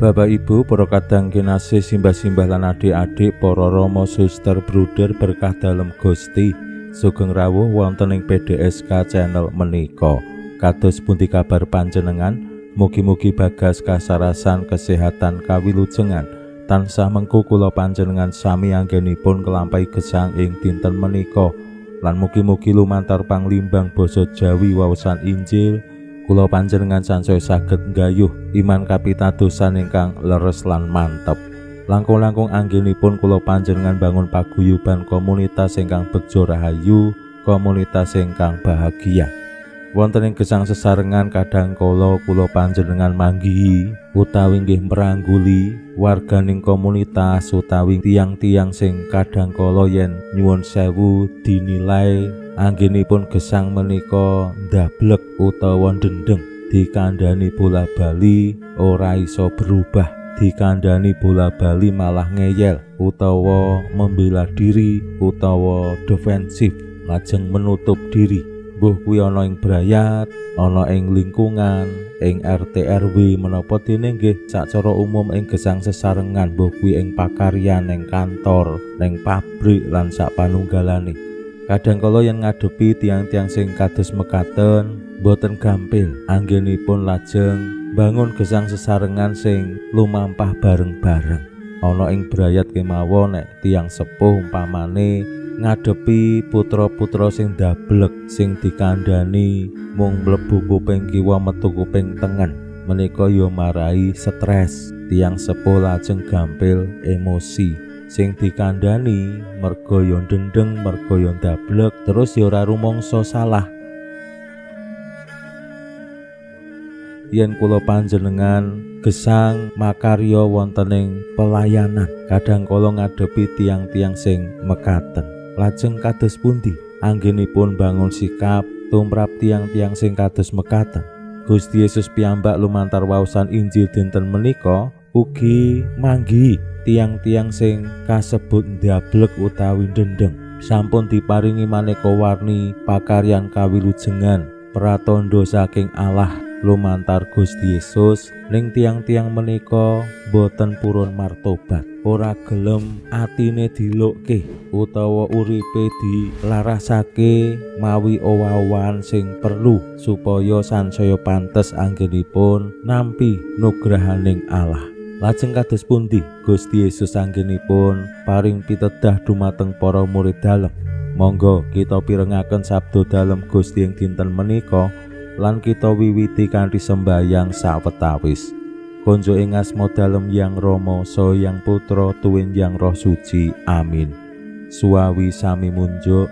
Bapak Ibu, para kadang kinasih, simbah-simbah lan adik-adik, para rama, suster, bruder berkah dalem Gusti, sugeng rawuh wonten ing PDSK channel menika. Kados pundi kabar panjenengan? Mugi-mugi bagas kasarasan kesehatan kawilujengan tansah mengku kula panjenengan sami anggenipun kelampahi gesang ing dinten menika. Lan mugi-mugi lumantar panglimbang basa Jawi wawasan Injil kula panjenengan sansaya saged nggayuh iman kapitadosan ingkang leres lan mantep. Langkung-langkung anggenipun kula panjenengan bangun paguyuban komunitas ingkang begja rahayu, komunitas ingkang bahagia. Wonten ing gesang sesarengan kadang kala kula panjenengan manggihi utawi nggih merangguli warganing komunitas utawi tiyang-tiyang sing kadang kala yen nyuwun sewu dinilai anggenipun gesang menika ndablek utawa ndendeng, dikandhani bola bali ora iso berubah, dikandhani bola bali malah ngeyel utawa membela diri utawa defensif, lajeng menutup diri. Mbuh kuwi ana ing brayat, ana ing lingkungan, ing RT RW menapa dene nggih sacara umum ing gesang sesarengan, mbuh kuwi ing pakaryan, ing kantor, ning pabrik lan sak panunggalane. Kadang kala yen ngadepi tiang-tiang sing kados mekaten boten gampil anggenipun lajeng bangun gesang sesarengan sing lumampah bareng-bareng. Ana ing brayat kemawon nek tiang sepuh umpamane ngadepi putra-putra sing ndablek, sing dikandhani mung mlebu kuping kiwa metu kuping tengen, menika ya marai stres. Tiang sepuh lajeng gampil emosi, sing dikandhani merga ya ndendeng, merga ya ndablek, terus ya ora rumangsa salah. Yen kula panjenengan gesang makarya wonten ing pelayanan, kadang kala ngadepi tiang-tiang sing mekaten, lajeng kados pundi anggenipun bangun sikap tumrap tiang-tiang sing kados mekaten? Gusti Yesus piyambak lumantar waosan Injil dinten menika ugi manggihi tiang-tiang sing kasebut ndablek utawi ndendeng. Sampun diparingi maneka warni pakaryan kawilujengan pratandha saking Allah lumantar Gusti Yesus, ning tiang-tiang menika boten purun martobat, ora gelem atine dilukke utawa uripe dilarasake mawi owah-owahan sing perlu supaya sansaya pantes anggenipun nampi nugrahaning Allah. Lajeng kados pundi Gusti Yesus anggenipun paring pitedah dumateng para murid dalem? Monggo kita pirengaken sabda dalem Gusti ing dinten menika lan kita wiwiti kanthi sembayang sawetawis. Konjo ing asma dalem Yang Rama, saha Yang Putra, tuwin Yang Roh Suci. Amin. Suwawi sami munjuk.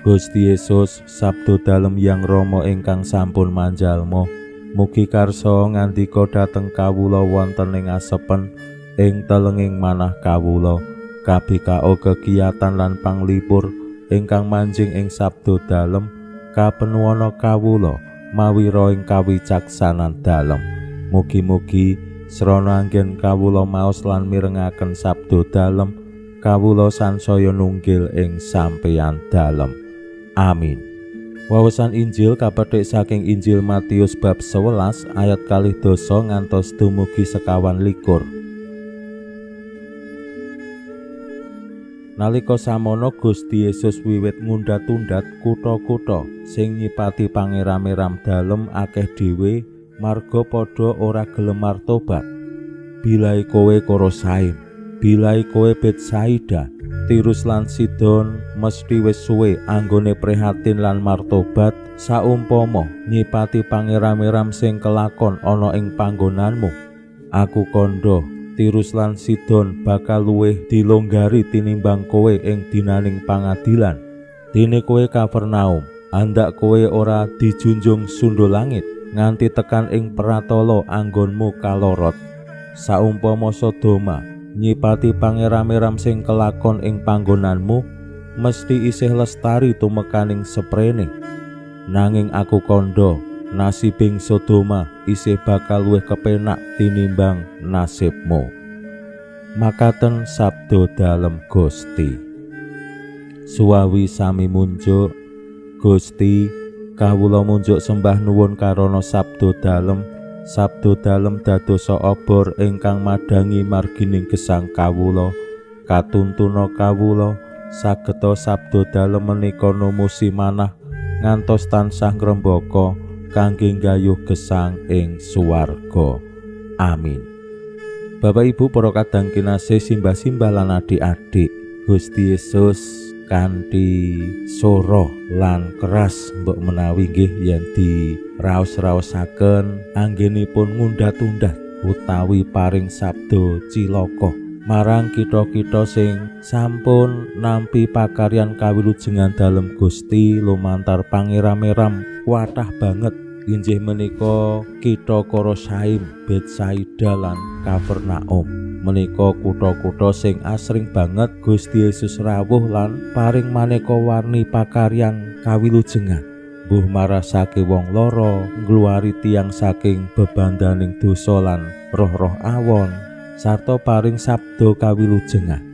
Gusti Yesus, sabda dalem Yang Rama ingkang sampun manjalma, mugi karsa ngandika dhateng kawula wonten ing asepen ing telenging manah kawula, kabikao kegiatan lan panglipur ingkang manjing ing sabda dalem kapenuwana kawula mawi roing kawicaksanan dalem. Mugi-mugi srana anggen kawula maos lan mirengaken sabda dalem, kawula sansaya nunggil ing sampeyan dalem. Amin. Wawasan Injil kapethik saking Injil Matius bab 11 ayat 12 ngantos dumugi 24. Nalika samono Gusti Yesus wiwit ngundhat-undhat kutha-kutha sing nyipati pangeram-eram dalem akeh dhewe marga padha ora gelem martobat. Bilai kowe Korosaim, bilai kowe Betsaida, Tirus lan Sidon mesti wis suwe anggone prihatin lan martobat saumpama nyipati pangeram-eram sing kelakon ana ing panggonanmu. Aku kandha, Tirus lan Sidon bakal luwih dilonggari tinimbang kowe ing dinaning pangadilan. Dene kowe Kapernaum, andak kowe ora dijunjung sundul langit nganti tekan ing pratala anggonmu kalorot. Saumpama Sodoma Nyipati pangeram-eram sing kelakon ing panggonanmu mesti isih lestari tumekaning seprene. Nanging aku kandha, nasibing Sodoma isih bakal luwih kepenak tinimbang nasibmu. Makaten sabda dalem Gusti. Suwawi sami munjuk, Gusti, kawula munjuk sembah nuwun karana sabda dalem. Sabda dalem dadosa obor ingkang madhangi margining gesang kawula. Katuntuna kawula sageta sabda dalem menika numusi manah ngantos tansah ngrembaka kangge nggayuh gesang ing swarga. Amin. Bapak Ibu para kadang kinasih, simbah-simbah lan adik-adik, Gusti Yesus kanthi sora lan keras mbok menawi nggih yen diraos-raosaken anggenipun ngundhat-undhat utawi paring sabda cilaka marang kita-kita sing sampun nampi pakaryan kawilujengan dalem Gusti lumantar pangeram-eram kathah banget, inggih menika kitha Korosaim, Betsaida lan Kapernaum. Menika kutha-kutha sing asring banget Gusti Yesus rawuh lan paring maneka warni pakaryan kawilujengan. Mbuh marasake wong lara, ngluwari tiyang saking bebandaning dosa lan roh-roh awon, sarta paring sabda kawilujengan.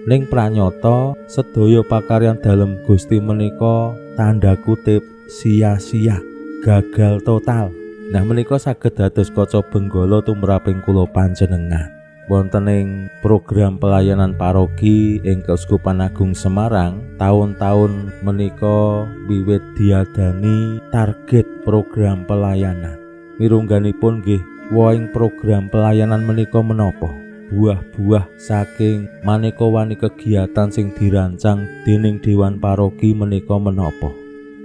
Ning pranyata sedaya pakaryan dalem Gusti menika tanda kutip sia-sia, gagal total. Nah menika saged dados kaca benggala tumraping kula panjenengan. Wonten ing program pelayanan paroki ing Keuskupan Agung Semarang, taun-taun menika wiwit diadani target program pelayanan. Mirungganipun nggih woing program pelayanan menika menapa? Buah-buah saking maneka wani kegiatan sing dirancang dening Dewan Paroki menika menapa?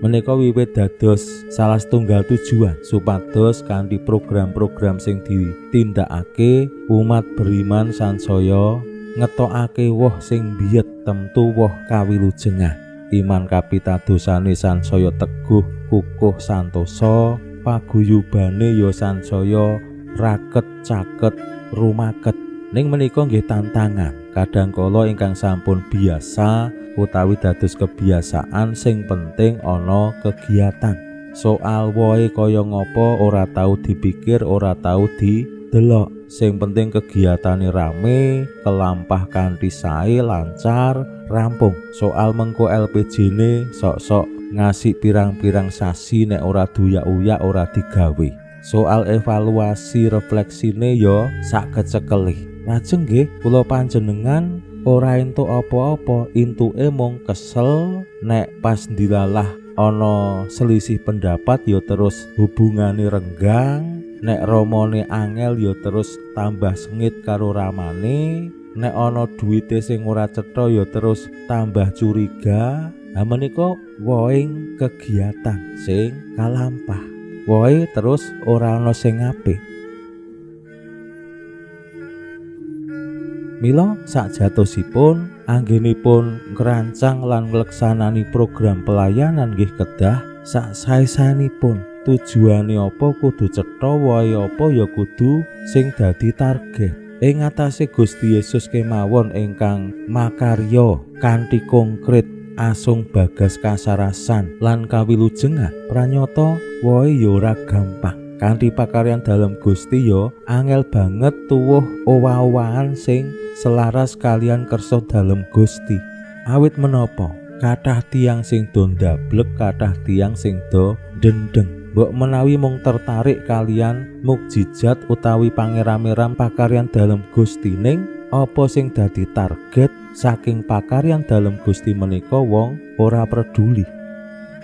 Menika wiwit dados salah setunggal tujuan supados kanthi program-program sing ditindakake umat beriman sansaya ngetokake woh sing biyet temtu woh kawilujengan. Iman kapitadosane sansaya teguh, kukuh santosa, paguyubane ya sansaya raket, caket, rumaket. Ning menika nggih tantangan. Kadang kala ingkang sampun biasa utawi dados kebiasaan sing penting ana kegiatan. Soal wohe kaya ngapa ora tau dipikir, ora tau didelok. Sing penting kegiatane rame, kelampah kanthi sae, lancar, rampung. Soal mengko LPG-ne sok-sok ngasih pirang-pirang sasi nek ora duyak-uyak ora digawe. Soal evaluasi refleksine ya sak kecekelih. Lajeng nggih kula panjenengan ora entuk apa-apa, entuke mung kesel nek pas ndilalah ana selisih pendapat ya terus hubungane renggang, nek romone angel ya terus tambah sengit karo ramane, nek ana duwite sing ora cetha ya terus tambah curiga. Lah menika woing kegiatan sing kalampah. Woe terus ora ana sing apik. Mila sakjatosipun anggenipun ngrancang lan ngleksanani program pelayanan nggih kedah sak sae-saenipun. Tujuane apa kudu cetha, wae apa ya kudu sing dadi target. Ing atase Gusti Yesus kemawon ingkang makarya kanthi konkret asung bagas kasarasan lan kawilujengan, pranyata wae ya ora gampang. Kanthi pakaryan dalem Gusti ya angel banget tuwuh owah-owahan sing selaras kalian kersa dalem Gusti. Awit menapa kathah tiyang sing do ndablek, kathah tiyang sing do dendeng. Mbok menawi mung tertarik kalian mukjizat utawi pangeram-eram pakaryan dalem Gusti, ning apa sing dadi target saking pakaryan dalem Gusti menika wong ora peduli.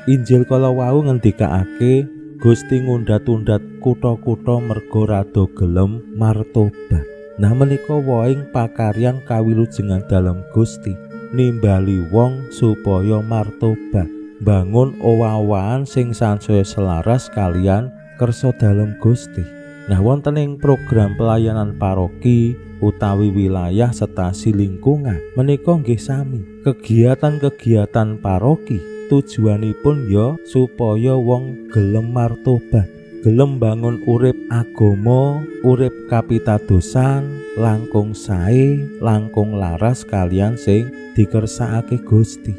Injil kala wau ngendikake Gusti ngundhat-undhat kutha-kutha merga rada gelem martobat. Nah menika woing pakaryan kawilujengan dalem Gusti, nimbali wong supaya martobat, bangun owah-owahan sing sansaya selaras kalian kersa dalem Gusti. Nah wonten ing program pelayanan paroki utawi wilayah setasi lingkungan menika nggih sami. Kegiatan-kegiatan paroki tujuanipun ya supaya wong gelem martobat. gelem bangun urip agama, urip kapitadosan, langkung sae, langkung laras kalian sing dikersakake Gusti.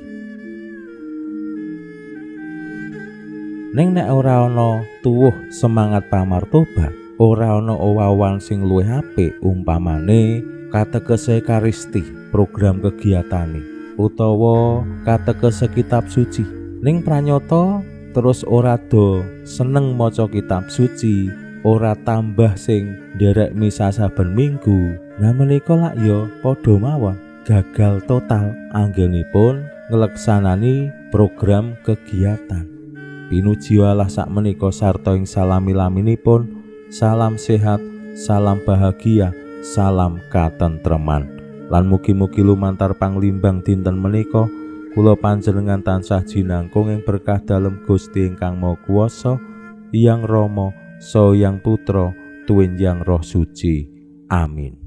Ning nek ora ana tuwuh semangat pamartobat, ora ana owawan sing luwih apik umpamane katekese Ekaristi, program kegiatane, utawa katekese kitab suci. Ning pranyata terus ora do seneng maca kitab suci, ora tambah sing nderek misa saben minggu. Nah menika lak ya padha mawon gagal total anggenipun ngleksanani program kegiatan. Pinuji Allah sakmenika sarta ing salami-laminipun, salam sehat, salam bahagia, salam katentreman. Lan mugi-mugi lumantar panglimbang dinten menika kula panjenengan tansah jinangkung ing berkah dalem Gusti ingkang Maha Kuwasa, Hyang Rama, Saha Hyang Putra, tuwin Hyang Roh Suci. Amin.